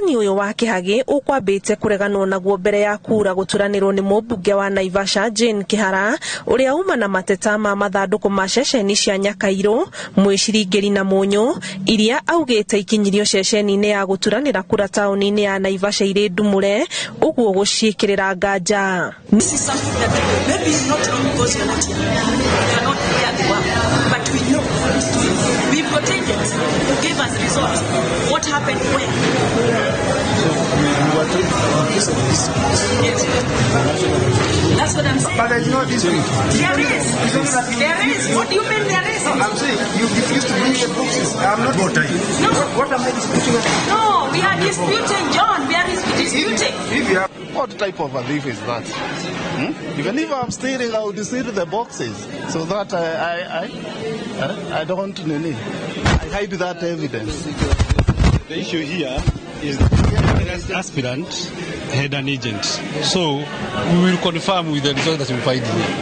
Ũhotani ũyũ wa Kĩhagĩ ũkwambĩte kũreganwo naguo mbere ya kura gũturanĩrwo nĩ mũmbunge wa Naivasha Jane Kĩhara, ũrĩa uma na mateta ma mathandũkũ ma ceceni cia Nyakairũ, Mwĩciringĩri na Mũnyũ, iria augĩte ikinyirio ceceni-inĩ ya gũturanĩra kura taũni-inĩ ya Naivasha irĩ ndumũre, ũguo gũciĩkĩrĩra nganja. This is something that maybe you not know because you're not here. You are not where they were. But we know. We've got agents who gave us results. What happened where? So we were told in case of dispute. Yes. That's what I'm saying. But there is no dispute. There is. There is. What do you mean there is? No, I'm saying you refuse to bring the boxes. I'm not disputing. No. What am I disputing? No, we are disputing, John. We are disputing. If you have. What type of a thief is that? Even if I'm stealing, I would steal the boxes so that I don't I hide that evidence. The issue here is the aspirant had an agent, so we will confirm with the result that we find here.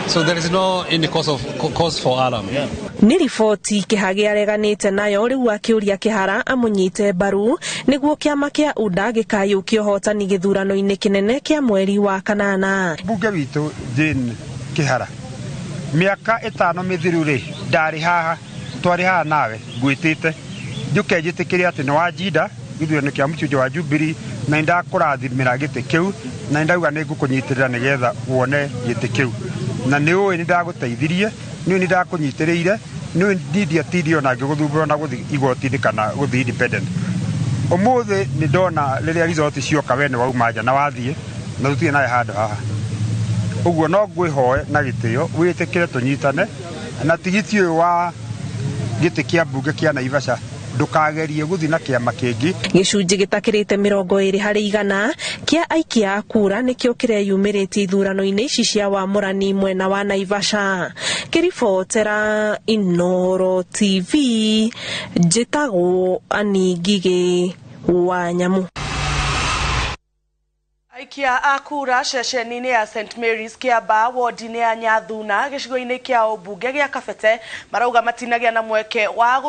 So there is no any cause for alarm. Yeah. Nĩ riboti Kĩhagĩ areganĩte nayo, rĩu akĩũria Kĩhara amũnyite mbaru nĩguo kĩama kĩa UDA gĩkayũkia ũhotani gĩthurano-inĩ kĩnene kĩa mweri wa kanana. Mbunge witũ Jane Kĩhara, mĩaka 5 mĩthiru rĩ, ndarĩ haha, twarĩ haha nawe ngwĩtĩte njũke njĩtĩkĩre atĩ nĩ wanjinda gĩthurano kĩa mũcunjĩ wa Jubilee, na nĩndakũrathimĩra gĩtĩ kĩu, na nĩndauga nĩngũkũnyitĩrĩra nĩgetha wone gĩtĩ kĩu, na nĩ ũĩ nĩndagũteithirie, nĩ ũĩ nĩndakũnyitĩrĩire, nĩ ũĩ ndiatindire ona ngĩgũthumbũra na gũthiĩ igoti-inĩ kana gũthiĩ independent. Ũmũthĩ nĩ ndona rĩrĩa result cioka, we nĩ wauma nja na wathiĩ, na tũtirĩ nawe handũ haha. Ũguo no ngwĩhoe na gĩtĩo wĩtĩkĩre tũnyitane na tigiti ũyũ wa gĩtĩ kĩa mbunge kĩa Naivasha, ndũkagerie gũthiĩ na kĩama kĩngĩ. Gĩcunjĩ gĩtakĩrĩte 20% kĩa aikia a kura nĩkĩo kĩreyumĩrĩtie ithurano-inĩ ici cia wamũrani mwena wa Naivasha. Kĩribotera Inooro TV, njĩtagwo Annie Ngigĩ wa Nyamu. Aikia a kura ceceni-inĩ ya St Mary's Kĩamba, wodi-inĩ ya Nyathuna, gĩcigo-inĩ kĩa ũmbunge gĩa Kabete, marauga matinagĩa na mweke wa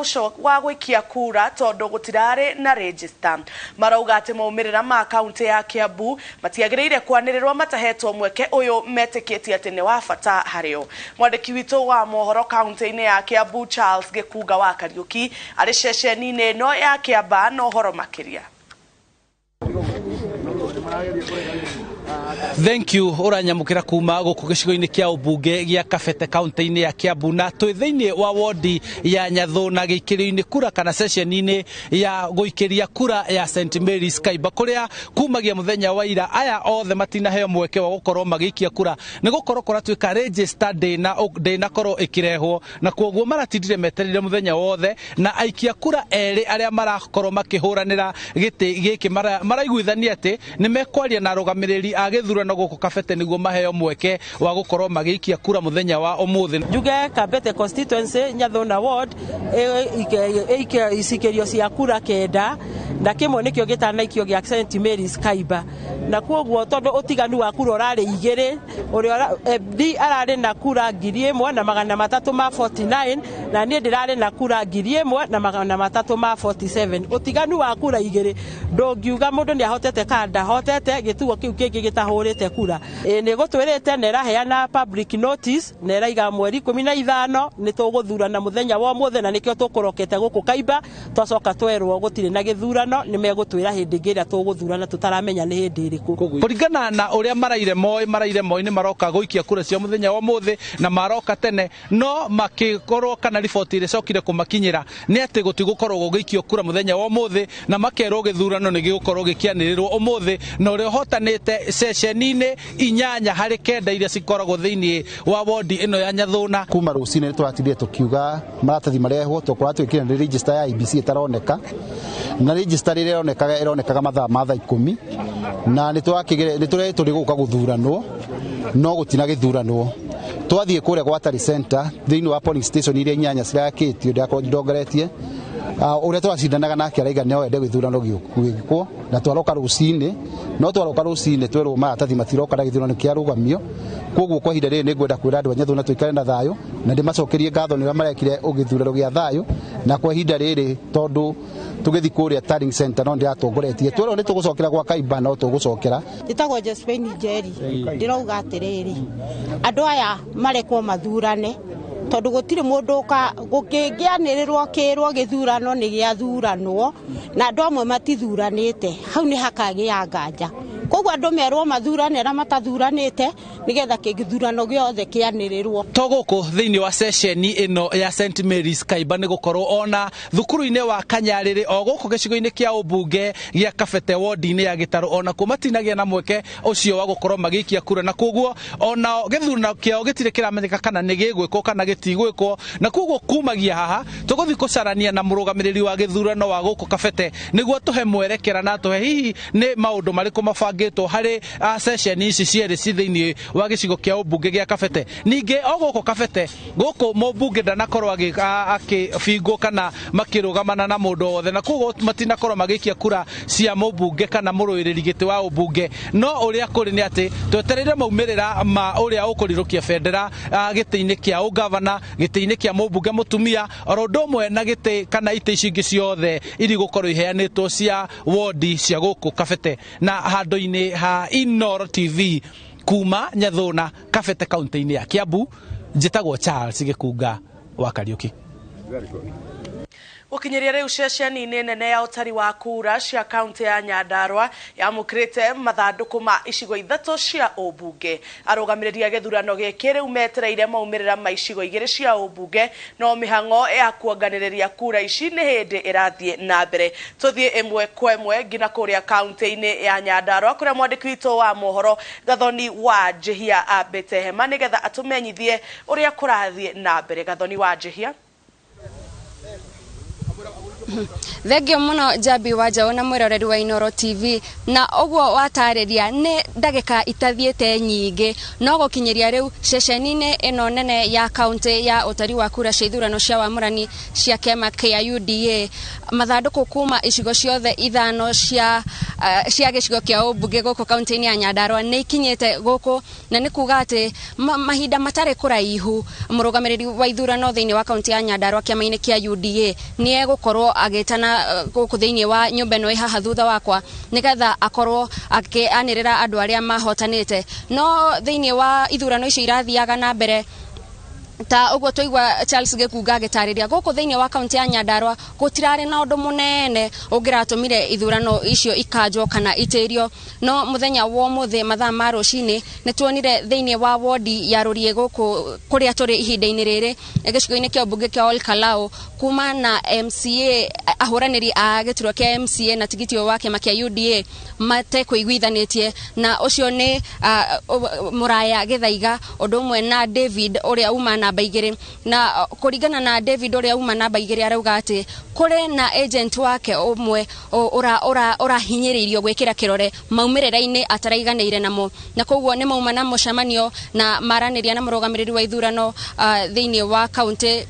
gũikia kura tondũ gũtirarĩ na register. Marauga atĩ maumĩrĩra ma kaunti ya Kiambu matiagĩrĩire kwanĩrĩrwo matahetwo mweke ũyũ metĩkĩtie atĩ nĩ wa bata harĩo. Mwandĩki witũ wa mohoro kaunti-inĩ ya Kiambu Charles Gĩkunga wa Kariũki arĩ ceceni-inĩ ĩno ya Kĩamba na ũhoro makĩria. Thank you uranyamukira kuma guku gicigo-inĩ kĩa ũmbunge gĩa Kabete kaunti-inĩ ya Kiambu, na twĩ thĩinĩ wa wodi ya Nyathuna gĩikĩrio-inĩ kura kana ceceni-inĩ ya gũikĩria kura ya St Mary's Kaiba, kũrĩa kumagia mũthenya wa ira aya othe matinaheo mweke wa gũkorwo magĩikia kura nĩ gũkorwo kũratuĩka register ndĩnakorwo ĩkĩrehwo, na kwoguo maratindire metereire mũthenya wothe, na aikia kura erĩ arĩa marakorwo makĩhũranĩra gĩtĩ gĩkĩ maraiguithania atĩ nĩ mekwaria na arũgamĩrĩri a gĩthurano gũkũ Kabete nĩguo maheo mweke wa gũkorwo magĩikia kura mũthenya wa ũmũthĩ. Njuge Kabete constituency Nyathuna ward icikĩrio cia kura 9 na kĩmwe nĩkĩo gĩtanaikio gĩa St Mary's Kaiba, na kwoguo tondũ ũtiganu wa kura ũrarĩ 2, ũrĩa D ararĩ na kura 1349 na niĩ ndĩrarĩ na kura 1347. Ũtiganu wa kura 2 ndũngiuga mũndũ nĩ ahotete kana ndahotete, gĩtuo kĩu kĩngĩ gĩtahũrĩte kura. Nĩ gũtwĩrĩte na ĩraheana public notice na ĩraiga mweri 15 nĩ tũgũthurana mũthenya wa ũmũthĩ, na nĩkĩo tũkũrokete gũkũ Kaiba. Twacoka twerwo gũtirĩ na gĩthurano, nĩ megũtwĩra hĩndĩ ĩngĩ ĩrĩa tũgũthurana tũtaramenya nĩ hĩndĩ ĩrĩkũ. Kũringana na ũrĩa maraire Moi nĩ maroka gũikia kura cia mũthenya wa ũmũthĩ na maroka tene, no makĩkorwo kana riboti ĩrĩa ĩcokire kũmakinyĩra nĩ atĩ gũtigũkorwo gũgĩikio kura mũthenya wa ũmũthĩ, na makerwo gĩthurano nĩ gĩgũkorwo gĩkĩanĩrĩrwo ũmũthĩ, na ũrĩa ũhotanĩte ceceni-inĩ 8 harĩ 9 iria cikoragwo thĩinĩ wa wodi ĩno ya Nyathuna. Kuma rũcinĩ nĩ tũratindire tũkiuga maratathi marehwo, tũkorwo twĩkĩra nĩ register ya IEBC ĩtaroneka, na register rĩrĩa ĩronekaga mathaa ma thaa 10, na nĩ tũretwo nĩ gũka gũthuranwo no gũtina gĩthuranwo. Twathiĩ kũrĩa gwa Tari Center thĩinĩ wa polling station iria 8 cirakĩtio ndongoretie, Ũrĩa tũracindanaga nake araiga no ende gĩthurano gĩkwo, na twaroka rũcinĩ, no twaroka rũcinĩ twerwo maratathi matiroka na gĩthurano kĩarũgamio. Koguo kwa ihinda rĩrĩ nĩ ngwenda kwĩra andũ a Nyathuna tũikare na thayũ, na ndĩmacokerie ngatho nĩ ũrĩa marekire gĩthurano gĩa thayũ. Na kwa ihinda rĩrĩ, tondũ tũgĩthiĩ kũrĩa Tallying Center no ndĩratongoretie, twerwo nĩ tũgũcokera gwa Kaimba, no tũgũcokera. Njĩtagwo Josephine Njeri. Ndĩrauga atĩrĩrĩ, andũ aya marekwo mathurane, tondũ gũtirĩ mũndũ gũkĩngĩanĩrĩrwo kĩrwo gĩthurano nĩ gĩathuranwo na andũ amwe matithuranĩte, hau nĩ hakagĩa nganja. Koguo andũ merwo mathurane na matathuranĩte, nĩgetha gĩthurano gĩothe kĩanĩrĩrwo. To gũkũ thĩinĩ wa ceceni ĩno ya St Mary's Kaimba, nĩ gũkorwo ona thukuru-inĩ wa Kanyarĩrĩ, o gũkũ gĩcigo-inĩ kĩa ũmbunge gĩa Kabete, wodi-inĩ ya Gĩtarũ, ona kuo matinagĩa na mweke ũcio wa gũkorwo magĩikia kura, na koguo onao gĩthurano kĩao gĩtirĩ kĩramenyeka kana nĩ gĩgwĩkwo kana gĩtigwĩkwo. Na koguo kumagia haha tũgũthiĩ gũcarania na mũrũgamĩrĩri wa gĩthurano wa gũkũ Kabete, nĩguo tũhe mwerekera na tũhe hihi nĩ maũndũ marĩkũ mabangĩtwo harĩ ceceni ici cierĩ ci thĩinĩ wa gĩcigo kĩa ũmbunge gĩa Kabete. Ningĩ o gũkũ Kabete, gũkũ mũmbunge ndanakorwo akĩbingwo kana makĩrũgamana na mũndũ o wothe, na koguo matinakorwo magĩikia kura cia mũmbunge kana mũrũĩrĩri gĩtĩ wa ũmbunge. No ũrĩa kũrĩ nĩ atĩ twetereire maumĩrĩra ma ũrĩa ũkũrirũkia bendera gĩtĩ-inĩ kĩa ũgavana, gĩtĩ-inĩ kĩa mũmbunge mũtumia, oro ũndũ ũmwe na gĩtĩ kana itĩ ici ingĩ ciothe iria igũkorwo iheanĩtwo cia wodi cia gũkũ Kabete. Na handũ-inĩ ha Inooro TV kuma Nyathuna, Kabete, kaunti-inĩ ya Kiambu, njĩtagwo Charles Gĩkunga wa Kariũki. Gũkinyĩria rĩu, ceceni-inĩ nene ya ũtari wa kura cia kaunti ya Nyandarua yamũkĩrĩte mathandũkũ ma icigo 3 cia ũmbunge. Arũgamĩrĩri a gĩthurano gĩkĩ rĩu metereire maumĩrĩra ma icigo 2 cia ũmbunge, no mĩhang'o ya kuonganĩrĩria kura ici nĩ hĩndĩ ĩrathiĩ na mbere. Tũthiĩ ĩmwe kwa ĩmwe nginya kũrĩa kaunti-inĩ ya Nyandarua, kũrĩa mwandĩki witũ wa mohoro Gathoni wa Njĩhia ambĩte hema nĩgetha atũmenyithie ũrĩa kũrathiĩ na mbere. Gathoni wa Njĩhia. Thengio mũno, Njambi wa Njaũ na mwĩroreri wa Inooro TV. Na ũguo watarĩria, nĩ ndagĩka itathiĩte nyingĩ, no gũkinyĩria rĩu ceceni-inĩ ĩno nene ya kaunti ya ũtari wa kura cia ithurano cia wamũrani cia kĩama kĩa UDA, mathandũkũ kuma icigo ciothe 5 cia gĩcigo kĩa ũmbunge gũkũ kaunti-inĩ ya Nyandarua nĩ ikinyĩte gũkũ, na nĩ kuga atĩ mahinda matarĩ kũraihu mũrũgamĩrĩri wa ithurano thĩinĩ wa kaunti ya Nyandarua kĩama-inĩ kĩa UDA nĩ egũkorwo agĩtana gũkũ thĩinĩ wa nyũmba ĩno ĩ haha thutha wakwa, nĩgetha akorwo akĩanĩrĩra andũ arĩa mahotanĩte. No thĩinĩ wa ithurano icio irathiaga na mbere, ta ũguo twaigua Charles Gĩkunga agĩtarĩria, gũkũ thĩinĩ wa kaunti ya Nyandarua gũtirarĩ na ũndũ mũnene ũngĩratũmire ithurano icio ikanjwo kana itĩrio. No mũthenya wa ũmũthĩ mathaa ma rũcinĩ nĩ tuonire thĩinĩ wa wodi ya Rũriĩ, gũkũ kũrĩa tũrĩ ihinda-inĩ rĩrĩ, gĩcigo-inĩ kĩa ũmbunge kĩa Ol Kalou, kuma na MCA, ahũranĩri a gĩturwa kĩa MCA na tigiti ũyũ wa kĩama kĩa UDA matekũiguithanĩtie, na ũcio nĩ Mũraya Gĩthaiga ũndũ ũmwe na David ũrĩa uma namba 2. Na kũringana na David ũrĩa uma namba 2, arauga atĩ kũrĩ na agent wake ũmwe ũrahinyĩrĩirio gwĩkĩra kĩrore maumĩrĩra-inĩ ataraiganĩire namo, na koguo nĩ mauma na mũcemanio na maranĩria na mũrũgamĩrĩri wa ithurano thĩinĩ wa kaunti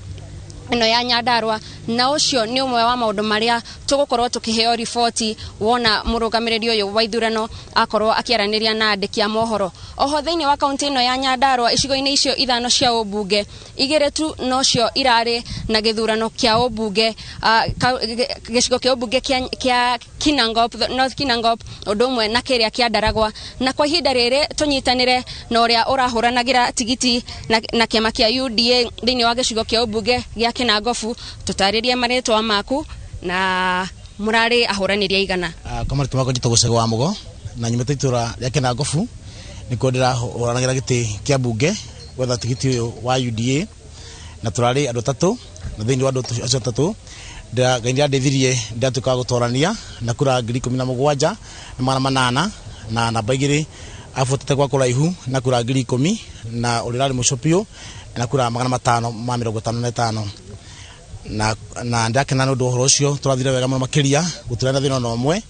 ĩno ya Nyandarua. Na ũcio nĩ ũmwe wa maũndũ marĩa tũgũkorwo tũkĩheo riboti wona mũrũgamĩrĩri ũyũ wa ithurano akorwo akĩaranĩria na andĩki a mohoro. Oho thĩinĩ wa kaunti ĩno ya Nyandarua, icigo-inĩ icio 5 cia ũmbunge, 2 tu nocio irarĩ na gĩthurano kĩa ũmbunge, gĩcigo kĩa ũmbunge kĩa Kinangop, North Kinangop, ũndũ ũmwe na kĩrĩa kĩa Ndaragwa. Na kwa ihinda rĩrĩ tũnyitanĩre na ũrĩa ũrahũranagĩra tigiti na kĩama kĩa UDA thĩinĩ wa gĩcigo kĩa ũmbunge gĩa Kinangofu. Tũtarĩrie marĩtwa maku na mũrarĩ ahũranĩri aigana. Kwa marĩtwa makwa njĩtagwo Cego wa Mũgo, na nyumĩte itũra rĩa Kinangofu, nĩkuo ndĩrahũranagĩra gĩtĩ kĩa mbunge gwetha tigiti ũyũ wa UDA, na tũrarĩ andũ 3, na thĩinĩ wa andũ acio 3 Ngai nĩandeithirie ndatuĩka wa gũtorania na kura 17,800, na namba 2 abuatĩte gwa kũraihu na kura 10,000, na ũrĩa ũrarĩ mũico biũ na kura 555. Na ndakena nĩ ũndũ wa ũhoro ũcio, tũrathire wega mũno makĩria, gũtirĩ na thĩna ona ũmwe,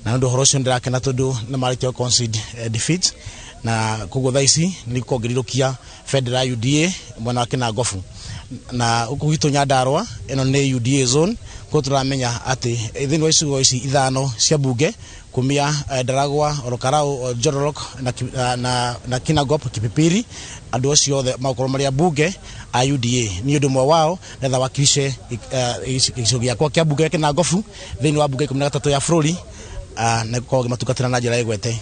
na nĩ ũndũ wa ũhoro ũcio ndĩrakena tondũ nĩ marĩkia concede defeat, na koguo thaa ici nĩ ngũrirũkia bendera ya UDA mwena wa Kinangofu. Na gũkũ gwitũ Nyandarua ĩno nĩ UDA zone, koguo tũramenya atĩ thĩinĩ wa icigo ici ithano cia mbunge kumia Ndaragwa, Olokarau, Njororok na Kinangop, Kipipiri, andũ acio othe magũkorwo marĩ ambunge a UDA. Niĩ ũndũ ũmwe wao nĩgetha wakilishe gĩcigo gĩakwa kĩa mbunge gĩa Kinangofu thĩinĩ wa mbunge 13 ya bũrũri, na gũkorwo ngĩmatungatĩra na njĩra ĩgwete.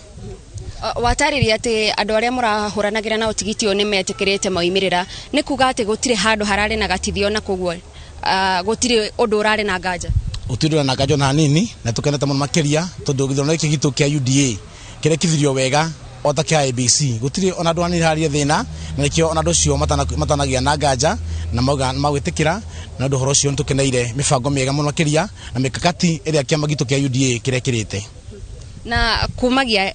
Watarĩria atĩ andũ arĩa mũrahũranagĩra nao tigiti ũyũ nĩ metĩkĩrĩte moimĩrĩra, nĩ kuga atĩ gũtirĩ handũ hararĩ na gatithio, na koguo gũtirĩ ũndũ ũrarĩ na nganja? Gũtirĩ na nganja ona hanini, na tũkenete mũno makĩria tondũ gĩthurano gĩkĩ gitũ kĩa UDA kĩrekithirio wega o ta kĩa IEBC. Gũtirĩ ona andũ hanini harĩ thĩna, na nĩkĩo ona andũ acio matanagĩa na nganja na mauga magwĩtĩkĩra. Na ũndũ ũhoro ũcio nĩtũkeneire mĩbango mĩega mũno makĩria na mĩkakati ĩrĩa kĩama gitũ kĩa UDA kĩrekĩrĩte. Na kumagia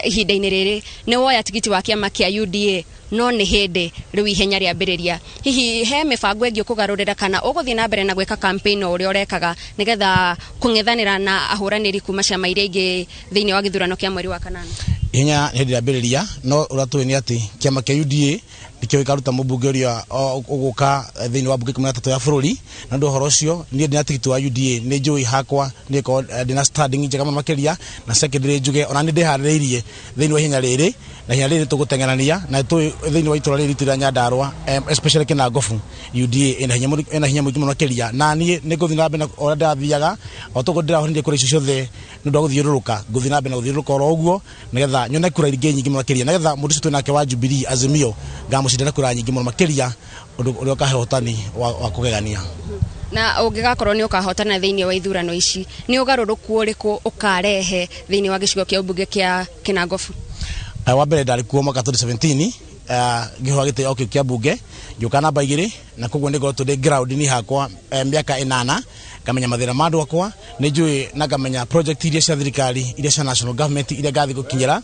ihinda-inĩ rĩrĩ nĩ woya tigiti wa kĩama kĩa UDA, no nĩ hĩndĩ rĩu ihenya rĩambĩrĩria, hihi he mĩbango ĩngĩ ũkũgarũrĩra kana ũgũthiĩ na mbere na gwĩka campaign o ũrĩa ũrekaga nĩgetha kũng'ethanĩra na ahũranĩri kuma ciama iria ingĩ thĩinĩ wa gĩthurano kĩa mweri wa kanana? Ihenya nĩ hĩndĩ rĩambĩrĩria, no ũrĩa tũĩ nĩ atĩ kĩama kĩa UDA nĩkĩo gĩkaruta mũmbunge ũrĩa ũgũka thĩinĩ wa mbunge 13 ya bũrũri. Na ũndũ ũhoro ũcio niĩ ndĩna tigiti wa UDA, nĩ njũĩ hakwa nĩ ngorwo ndĩna standing njega mũno makĩria. Na secondary njuge ona nĩ ndĩharĩrĩirie thĩinĩ wa ihenya rĩrĩ, na ihenya rĩrĩ tũgũteng'erania na tũĩ thĩinĩ wa itũra rĩrĩ ritũ rĩa Nyandarua, especially Kinangofu, UDA ĩna hinya mũingĩ mũno makĩria. Na niĩ nĩ ngũthiĩ na mbere na ũrĩa ndĩrathiaga, o toguo ndĩrahonire kura icio ciothe nĩ ũndũ wa gũthiũrũrũka, ngũthiĩ na mbere na gũthiũrũrũka oro ũguo nĩgetha nyone kura ingĩ nyingĩ mũno makĩria, nĩgetha mũndũ ũcio twĩ nake wa Jubilee Azimio ngamũcinda kura nyingĩ mũno makĩria, ũndũ ũrĩa ũkahe ũhotani wa kũgegania. Na ũngĩgakorwo nĩ ũkahotana thĩinĩ wa ithurano ici, nĩ ũgarũrũku ũrĩkũ ũkarehe thĩinĩ wa gĩcigo kĩa ũmbunge kĩa Kinangofu? Wa mbere ndarĩ kuo mwaka 2017, ngĩhũra gĩtĩ o kĩu kĩa mbunge, ngĩũka namba 2, na koguo nĩ ngoretwo ndĩ ground ni hakwa mĩaka 8, ngamenya mathĩna ma andũ akwa, nĩ njũĩ na ngamenya project iria cia thirikari, iria cia national government iria ngathiĩ gũkinyĩra.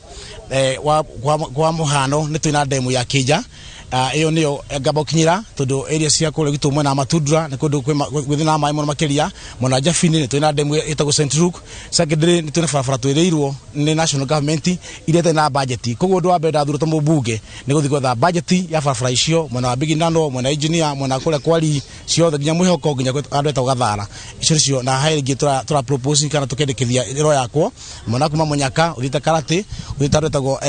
Kwa mũhano nĩ twĩna demu ya Kĩnja, ĩyo nĩyo ngamba gũkinyĩra tondũ area cia kũrĩa gwitũ mwena wa Matundura nĩ kũndũ gwĩ thĩna wa maĩ mũno makĩria. Mwena wa Jabini nĩ twĩna demu ĩtagwo St Luke. Secondary nĩ twĩna barabara twĩrĩirwo nĩ national government iria itarĩ na budget, koguo ũndũ wa mbere ndathurwo ta mũmbunge nĩ gũthiĩ gwetha budget ya barabara icio mwena wa Biginano, mwena wa engineer, mwena wa kũrĩa Kwari ciothe nginya Mwĩhoko nginya andũ etagwo Gathara, icio nĩcio. Na he rĩngĩ tũra propose kana tũkendekithia ĩro yakwo mwena kuma Mũnyaka ũthiĩte Karate, ũthiĩte handũ etagwo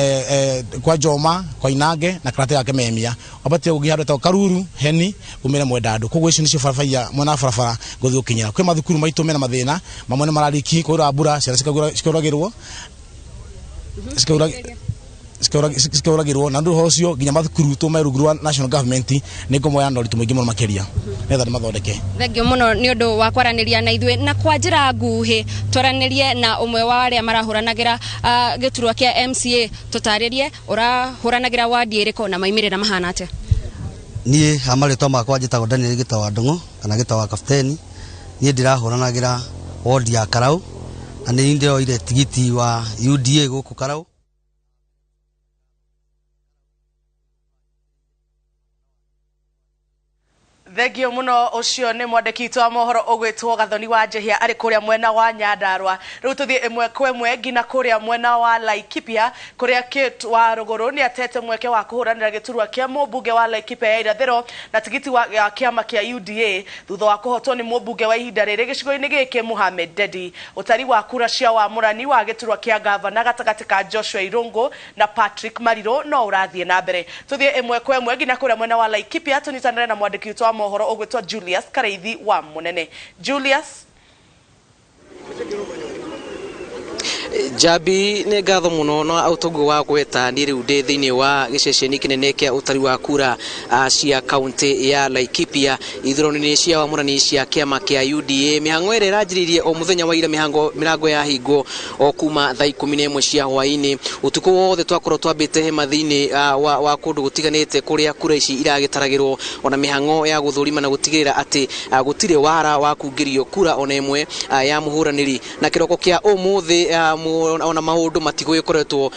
kwa Njoma, kwa Inange na Karate ya Kememia, wambatie gũthiĩ handũ etagwo Karuru Heni umĩre Mwendandũ. Koguo icio nĩcio barabara iria mwena wa barabara ngũthiĩ gũkinyĩra. Kwĩ mathukuru maitũ mena mathĩna mamwe nĩ marariki, kwaura mbura ciana cikauragĩrwo, na ũndũ ũhoro ũcio nginya mathukuru tũme rungu rwa national government nĩ ngũmoya na ũritũ mũingĩ mũno makĩria nĩgetha ndĩmathondeke. Thengio mũno nĩ ũndũ wa kwaranĩria na ithuĩ, na kwa njĩra nguhĩ twaranĩrie na ũmwe wa arĩa marahũranagĩra gĩturwa kĩa MCA. Tũtarĩrie ũrahũranagĩra wadi ĩrĩkũ na maimĩrĩra mahana atĩa? Niĩ ha marĩtwa makwa njĩtagwo Daniel Gĩta wa Ndung'u kana Gĩta wa Kapteni. Niĩ ndĩrahũranagĩra wodi ya Karau, na nĩ ndĩroire tigiti wa UDA gũkũ Karau. Thengio muno, ucio nĩ mwandĩki witũ wa mohoro ũgwĩtwo Gathoni wa Njehia arĩ kũrĩa mwena wa Nyandarua. Rĩu tũthiĩ ĩmwe kwa ĩmwe nginya kũrĩa mwena wa Laikipia, kũrĩa Kate wa Rũgũrũ nĩ atete mweke wa kũhũranĩra gĩturwa kĩa mũmbunge wa Laikipia ya irathĩro na tigiti wa kĩama kĩa UDA thutha wa kũhotwo nĩ mũmbunge wa ihinda rĩrĩ gĩcigo-inĩ gĩkĩ Mohamed Dedi. Ũtari wa kura cia wamũrani wa gĩturwa kĩa gavana gatagatĩ ka Joshua Irungu na Patrick Mariro no ũrathiĩ na mbere. Tũthiĩ ĩmwe kwa ĩmwe nginya kũrĩa mwena wa Laikipia tũnyitanĩre na mwandĩki witũ wa mohoro ũgwĩtwo Julius Kareithi wa Mũnene. Julius. Jambi, nĩ ngatho mũno na ũtongo wa gweta. Niĩ rĩu ndĩ thĩinĩ wa gĩceceni kĩnene kĩa ũtari wa kura cia kaunti ya Laikipia, ithurano-inĩ cia wamũrani cia kĩama kĩa UDA, mĩhang'o ĩrĩa ĩranjĩrĩirie o mũthenya wa ira, mĩrango yahingwo o kuma thaa 11 cia hwaĩ-inĩ. Ũtukũ wothe twakorwo twambĩte hema thĩinĩ wa kũndũ gũtiganĩte kũrĩa kura ici iragĩtaragĩrwo, ona mĩhang'o ya gũthũrima na gũtigĩrĩra atĩ gũtirĩ wara wa kungĩrio kura ona ĩmwe ya mũhũranĩri. Na kĩroko kĩa ũmũthĩ Ona maũndũ matigũgĩkoretwo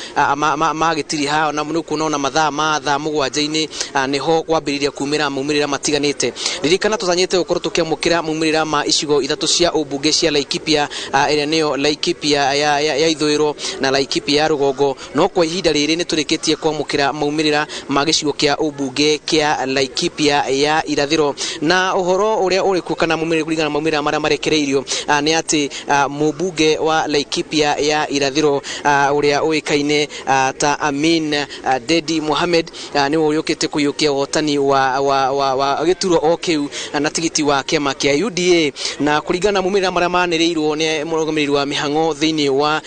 magĩtiriha, ona nĩ kuona ona mathaa ma thaa 7-inĩ nĩho kwambĩrĩria kumĩra maumĩrĩra matiganĩte. Ririkana tũtanyĩte gũkorwo tũkĩamũkĩra maumĩrĩra ma icigo 3 cia ũmbunge cia Laikipia, ĩrĩa nĩyo Laikipia ya ithũĩro na Laikipia ya rũgongo. No kwa ihinda rĩrĩ nĩ tũrĩkĩtie kwamũkĩra maumĩrĩra ma gĩcigo kĩa ũmbunge kĩa Laikipia ya irathĩro, na ũhoro ũrĩa ũrĩ kuo kana maumĩrĩra kũringana na maumĩrĩra marĩa marekereirio nĩ atĩ mũmbunge wa Laikipia ya irathĩro ũrĩa ũĩkaine ta Amin Dedi Mohamed nĩwe ũrĩa ũkĩte kũiyũkia ũhotani wa gĩturwa o kĩu na tigiti wa kĩama kĩa UDA. Na kũringana na maumĩrĩra marĩa manĩrĩirwo nĩ mũrũgamĩrĩri wa mĩhang'o thĩinĩ wa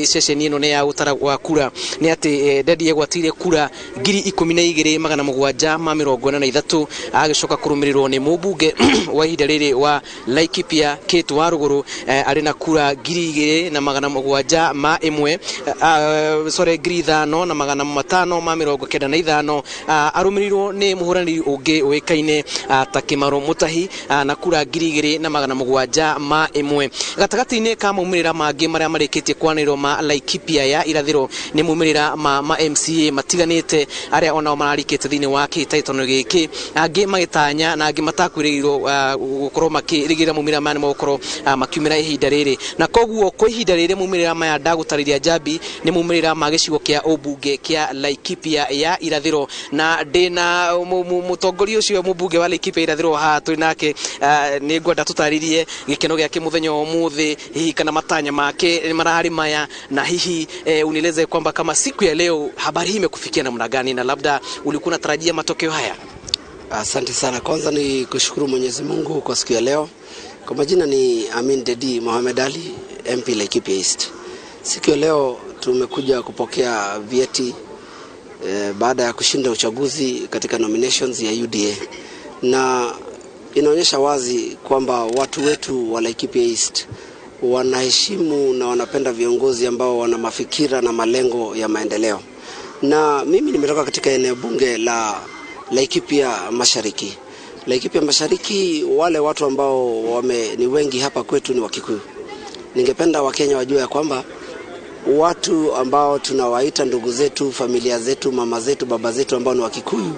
ceceni ĩno ya ũtara wa kura nĩ atĩ Dedi egwatĩire kura 12,743, agĩcoka kũrũmĩrĩrwo nĩ mũmbunge wa ihinda rĩrĩ wa Laikipia Kate Warũgũrũ arĩ na kura 2,701, sorry, 5,595, arũmĩrĩirwo nĩ mũhũranĩri ũngĩ ũĩkaine ta Kĩmaro Mũtahi na kura 2,701. Gatagatĩ-inĩ ka maumĩrĩra mangĩ marĩa marĩkĩtie kwanĩrĩrwo ma Laikipia ya irathĩro nĩ maumĩrĩra ma MCA matiganĩte arĩa onao mararikĩte thĩinĩ wa kĩhĩtahĩtano gĩkĩ, angĩ magĩtanya na angĩ matakwĩrĩgĩrĩirwo gũkorwo makĩrĩgĩrĩra maumĩrĩra maya nĩmegũkorwo makiumĩra ihinda rĩrĩ. Na koguo kwa ihinda rĩrĩ maumĩrĩra maya ndagũtarĩria Njambi nĩ maumĩrĩra ma gĩcigo kĩa ũmbunge kĩa Laikipia ya irathĩro, na ndĩna mũtongoria ũcio mũmbunge wa Laikipia irathĩro haha twĩ nake. Nĩ ngwenda tũtarĩrie gĩkeno gĩake mũthenya wa ũmũthĩ, hihi kana matanya make mararĩ maya, na hihi unieleze kwamba kama siku ya leo habari hii imekufikia namna gani na labda ulikuwa unatarajia matokeo haya. Asante sana. Kwanza ni kushukuru Mwenyezi Mungu kwa siku ya leo. Kwa majina ni Amin Dedi Mohamed Ali, MP Laikipia East. Siku ya leo tumekuja kupokea vyeti baada ya kushinda uchaguzi katika nominations ya UDA. Na inaonyesha wazi kwamba watu wetu wa Laikipia East wanaheshimu na wanapenda viongozi ambao wana mafikira na malengo ya maendeleo. Na mimi nimetoka katika eneo bunge la Laikipia Mashariki. Laikipia Mashariki, wale watu ambao ni wengi hapa kwetu ni Wakikuyu. Ningependa Wakenya wajue ya kwamba watu ambao tunawaita ndugu zetu, familia zetu, mama zetu, baba zetu ambao ni Wakikuyu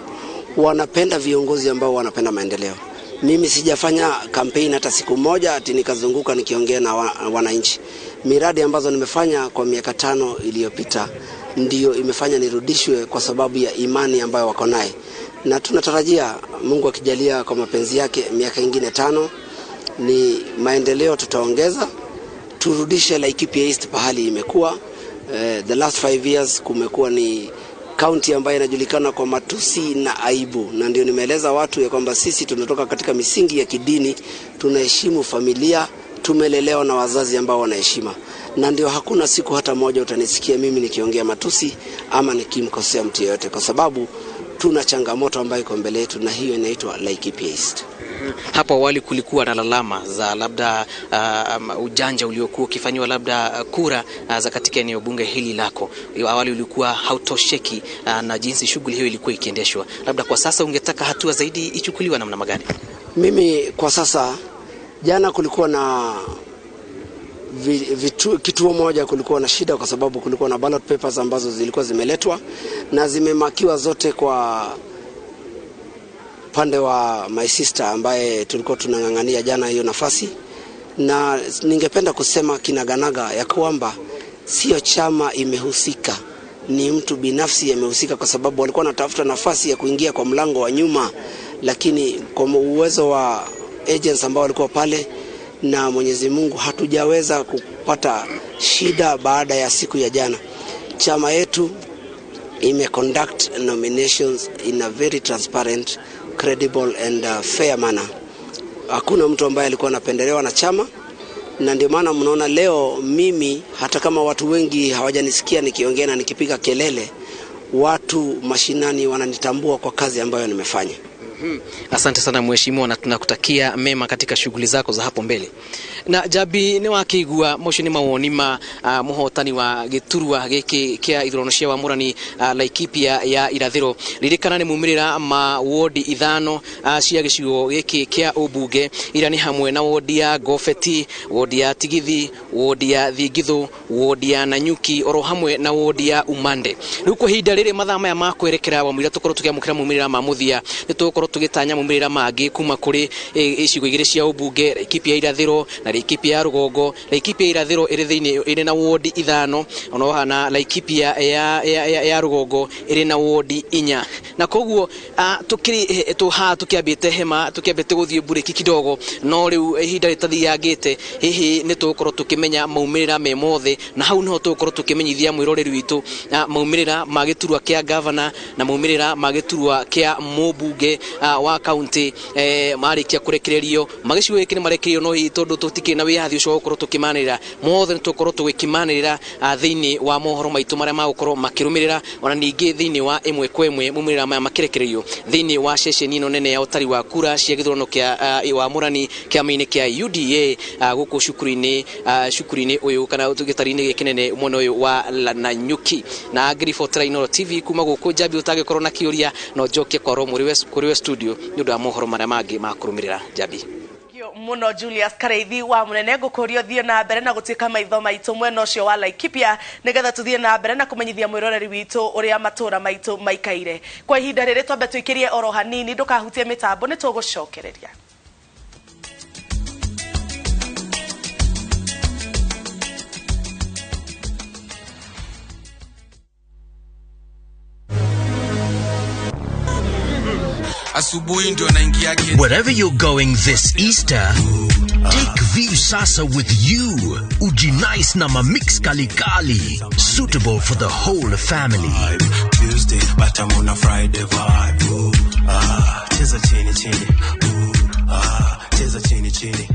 wanapenda viongozi ambao wanapenda maendeleo. Mimi sijafanya campaign hata siku moja ati nikazunguka nikiongea na wananchi. Miradi ambazo nimefanya kwa miaka 5 iliyopita ndiyo imefanya nirudishwe kwa sababu ya imani ambayo wako naye. Na tunatarajia Mungu akijalia kwa mapenzi yake miaka ingine 5 ni maendeleo tutaongeza, turudishe Laikipia East pahali imekuwa. The last 5 years kumekuwa ni county ambayo inajulikana kwa matusi na aibu, na ndio nimeeleza watu ya kwamba sisi tunatoka katika misingi ya kidini, tunaheshimu familia, tumelelewa na wazazi ambao wanaheshima, na ndio hakuna siku hata moja utanisikia mimi nikiongea matusi ama nikimkosea mtu yeyote, kwa sababu tuna changamoto ambayo iko mbele yetu, na hiyo inaitwa Laikipia East. Hapo awali kulikuwa na lalama za labda ujanja uliokuwa ukifanywa labda kura za katika eneo bunge hili lako. Awali ulikuwa hautosheki na jinsi shughuli hiyo ilikuwa ikiendeshwa. Labda kwa sasa ungetaka hatua zaidi ichukuliwe namna gani? Mimi kwa sasa, jana kulikuwa na kituo moja kulikuwa na shida kwa sababu kulikuwa na ballot papers ambazo zilikuwa zimeletwa na zimemakiwa zote kwa pande wa my sister ambaye tulikuwa tunang'ang'ania jana hiyo nafasi. Na ningependa kusema kinaganaga ya kwamba sio chama imehusika, ni mtu binafsi amehusika, kwa sababu walikuwa wanatafuta nafasi ya kuingia kwa mlango wa nyuma, lakini kwa uwezo wa agents ambao walikuwa pale na Mwenyezi Mungu hatujaweza kupata shida baada ya siku ya jana. Chama yetu ime conduct nominations in a very transparent, credible and fair manner. Hakuna mtu ambaye alikuwa anapendelewa na chama, na ndio maana mnaona leo mimi, hata kama watu wengi hawajanisikia nikiongea na nikipiga kelele, watu mashinani wananitambua kwa kazi ambayo nimefanya. Asante sana mheshimiwa, na tunakutakia mema katika shughuli zako za hapo mbele. Na Jambi nĩ wakĩigua mocio nĩ mawoni ma mũhotani wa gĩturwa gĩkĩ kĩa ithurano cia wamũrani Laikipia ya irathĩro. Ririkana nĩ mumĩrĩra ma wodi 5 cia gĩcigo gĩkĩ kĩa ũmbunge, ira nĩ hamwe na wodi ya Ngobeti, wodi ya Tigithi, wodi ya Thingithũ, wodi ya Nanyuki oro hamwe na wodi ya Umande. Rĩu kwa ihinda rĩrĩ mathaa maya ma kwerekera wa mũira tũkorwo tũkĩamũkĩra mumĩrĩra ma mũthia, nĩ tũgũkorwo tũgĩtanya mumĩrĩra mangĩ kuma kũrĩ icigo igĩrĩ cia ũmbunge, Laikipia ya irathĩro na Laikipia ya rũgongo. Laikipia ya irathĩro ĩrĩ thĩinĩ ĩrĩ na wodi 5, ono na Laikipia ya rũgongo ĩrĩ na wodi 4. Na koguo tukiri tuha tukiambite hema tukiambite guthie bureki kidogo, no riu ihinda ritathiangite hihi ni tugukorwo tukimenya maumirira me mothe, na hau niho tugukorwo tukimenyithia mwiroreri witu maumirira ma giturwa kia governor na maumirira ma giturwa kia mubunge wa county marikia kurekererio magicigo giki ni marekererio, no hihi tondu tutikiri na wiyathi ucio wa gukorwo tukimanirira mothe, ni tugukorwo tugikimanirira thiini wa mohoro maitu maria magukorwo makirumirira, ona ningi thiini wa imwe kwa imwe maumirira maya makirekererio thiini wa ceceni ino nene ya utari wa kura cia githurano kia wa murani kiama-ini kia UDA guku cukuru-ini uyu kana gitari-ini giki nene mwena uyu wa Nanyuki. Na ngiribotera Inooro TV kuma guku Njambi, utangikorwo na kiuria no njokie kwarwo muri we studio ni undu wa mohoro maria mangi ma kurumirira. Njambi muno Julius Kareithi wa munene, ngukuria thie na mbere na gutuika maitho maitu mwena ucio wa Laikipia nigetha tuthie na mbere na kumenyithia mwiroreri witu uria matura maitu maikaire. Kwa ihinda riri twambe tuikirie oro hanini, ndukahutie mitambo ni tugucokereria. Wherever you're going this Easter, take Viusasa with you. Ujinice na mamix kalikali, suitable for the whole family. Tuesday, but I'm on a Friday vibe. Ooh, ah, cheza chini chini. Ooh, ah, cheza chini chini.